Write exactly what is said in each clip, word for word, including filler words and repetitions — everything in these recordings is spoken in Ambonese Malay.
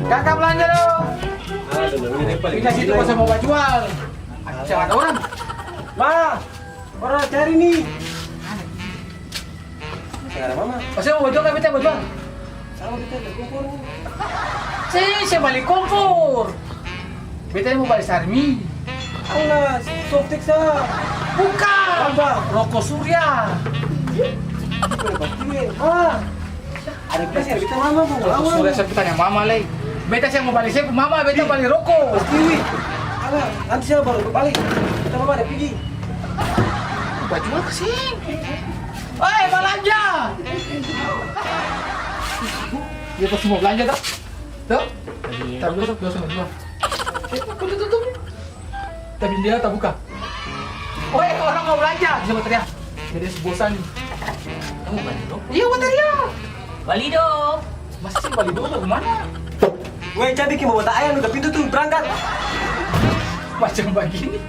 Kaka balanja dong. Pindah situ, kong saya mau bajual. Siapa ada orang? Ma, orang cari nih. Masih ada mama? Masih mau bajual, beta bajual. Sama beta ada kompor nih. Si, si bali kompor. Beta mau bali sarmi. Alah, softik sa. Bukan. Apa? Roko Surya. Itu ada pasti, weh. Ah. Ada pasti, ada beta mama mau lawan. Roko Surya, saya tanya mama, lei. Beta saya mau bali, saya mama, beta bali roko. Pasti, weh. Alah, nanti saya baru balik. Kita mama ada pigi. Bajual ke sini. Oi, balanja. Dia pasti mau balanja, toh? Toh? Iya. Tapi besok dia sama dua. Eh, kok ditutup? Tapi dia tak buka. Oi, orang mau balanja. Bisa bateria. Jadi bosan nih. Kamu bali dong? Iya, bateria. Bali dong. Masih bali dong, mau kemana? Gue cabe ke bawa ayam, buka pintu tuh, berangkat. Macam begini.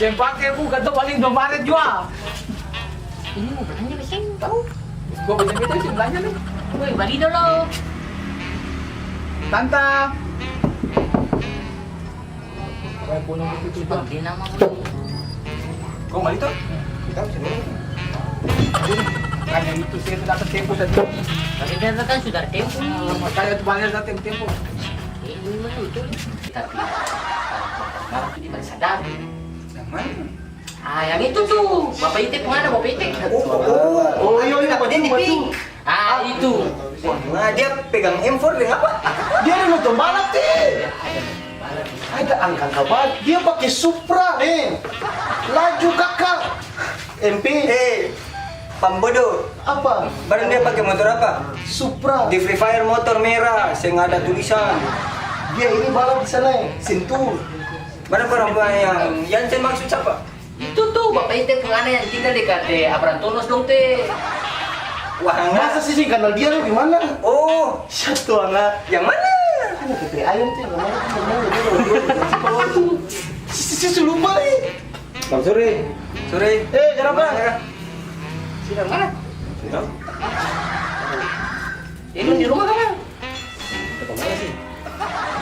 Seng pake, Bu, kata paling Indomaret jua. Ini mau belanja di sini, tahu? Gua bete-bete sih belanja nih. Woi, bali dolo. Tanta. Kayak punya gitu tuh, Bang. Dia nama. Kau bali tuh? Kita bisa dulu. Makanya itu saya tidak ada tempo tadi. Tapi dia kan sudah ada tempo. Makanya itu banyak datang tempo. Iya, memang betul. Tapi, kalau malam tuh dia pada sadar. Yang mana? Ah, yang itu tuh, Bapak Ite pung anak, Bapak Ite. Oh, oh, oh, iya, iya, betul, betul. Ah, itu. Wah, nah, dia pegang M four deng apa? Dia ada nonton balap, Te. Ada angka kabar, dia pake Supra, eh. Laju kaka. M P. Eh, pambodo. Apa? Barang dia pake motor apa? Supra. Di Free Fire motor merah, seng ada tulisan. Dia ini balap di sana, eh. Sentul. Mana perempuan yang Yansen maksud siapa? Itu tuh, Bapak Ite pung ana yang tinggal dekat, eh, Abrantonos dong, Te. Wah, Angga. Masa sih seng kenal dia, lu di mana? Oh. Siapa tuh, Angga? Yang mana? Ada P P ayam tuh, yang mana tuh, yang mana tuh, yang mana tuh? Si, si, si, si lupa, eh. Selamat sore. Sore. Eh, kenapa? Sini mana? Sini. Ini di rumah, Kang? Ke mana sih?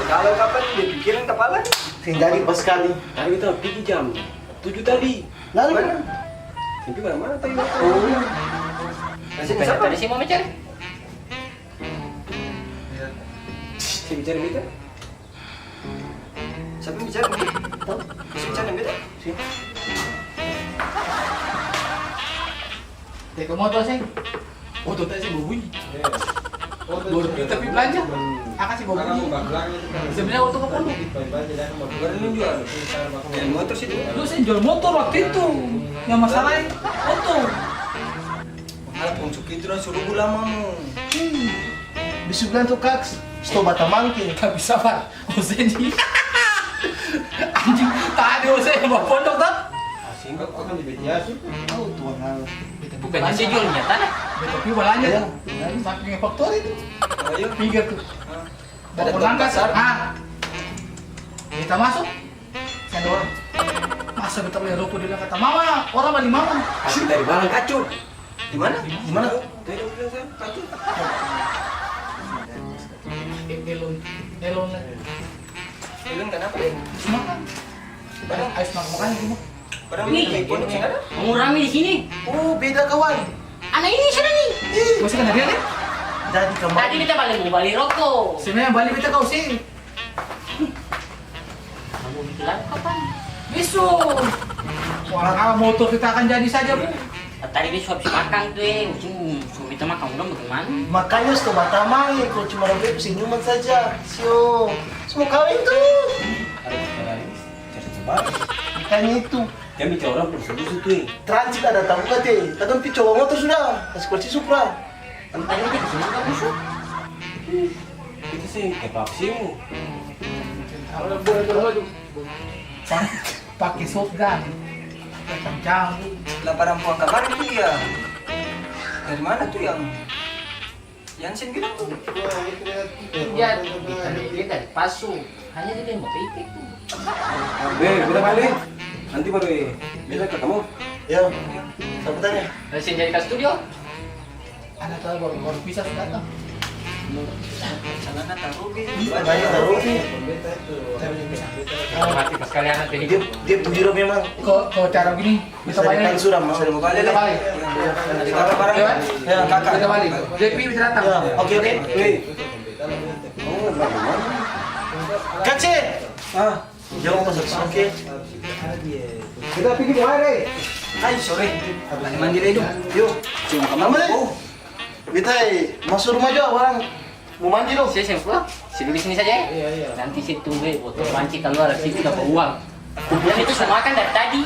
Kalau kapan dia pikiran kepala nih? Seng jadi pas sekali. Tadi kita pigi jam tujuh tadi. Lalu? Mana? Itu mana, mana tadi? Oh. Masih di sana? Tadi sih mau mencari. Iya. Si bicara beta? Siapa yang bicara? Tahu? Si bicara beta? Siapa? Teka motor seng. Oto tadi seng babunyi. Iya. Baru pi tapi balanja. Akang seng babunyi. Sebenarnya oto ke pondok. Baru jual. Yang motor situ. Lu seng jual motor waktu itu. Yang masalah oto. Mahal pung suki itu dong suruh gula mamu. Hmm. Bisa bilang tuh, Kaks, sto batamangke. Tapi sabar. Ose ni. Anjing, tadi Ose bawa pondok, toh? Asing kok, akan di B T S itu. Tahu tuang hal. Bukannya saya jual minyak tanah? Beta pi balanja tuh. Samping faktori tuh. Oh, iya. Pinggir tuh. Ah. Ada tong nangkas, ah. Beta masuk. Seng ada orang. Masa beta bali roko, dia bilang kata, "Mama, orang bali mama." Asing dari mana, kacu? Di mana? Di mana? Tadi udah saya pagi. E-, Elon, Elon lah. Elon kenapa, ya? Habis makan. Barang. Habis makan, makan di rumah. Barang. Nih, di pondok sini ada? Mau rame di sini. Oh, beda kawan. Anak ini sudah nih. Ih. Masih kenal dia nih? Jadi kemarin. Tadi beta bali, mau bali roko. Sebenarnya bali beta kau sih. Kamu bikin lagu kapan? Besok. Wah, motor kita akan jadi saja, Bu. Tadi besok habis makan tuh, eh, ujung suruh beta makan udang bagaimana? Makanya sto batamang, eh, kalau cuma orang beta senyuman saja. Sio, semua kawin tuh. Harus cari, cari tempat. Makanya itu. Jangan bicara orang pung busu-busu tuh, eh. Transit ada tabuka, teh. Katong pi coba motor sudah. Kasih koleksi Supra. Tadi aja di sini kan musuh. Itu sih kayak papsimu. Pake shotgun. Kencang. Lah, barang buang kamar itu ya. Dari mana tuh yang, yang sini bilang tuh? Dia, dia dari, dia dari Pasu. Hanya dia mau pikir tuh. Eh, beta balik. Nanti baru, eh, beta ketemu. Ya, sampai tanya. Dari sini jadi ke studio. Ada tahu baru, baru bisa datang. Celana taruh, Bi. Celana taruh, Bi. Mati pas kali anak tadi. Dia, dia bujur memang. Kok, kok cara gini? Bisa bayar. Sudah, Mas. Mau balik. Kita balik. Ya, ya, kakak. Kita balik. Depi bisa datang. Ya, oke, oke. Weh. Oh, bagaimana? Kace. Ah, jauh masuk. Oke. Kita pergi mau air, eh. Hai, sore. Mandi, mandi deh, dong. Yuk. Cuma kamar, eh. Oh. Beta, eh, masuk rumah jua, barang. Mo mandi dong. Saya, saya pulang. Saya duduk sini saja, ya. Iya, iya. Nanti saya tunggu, ya, botol panci keluar, saya sudah bawa uang. Kemudian itu saya makan dari tadi.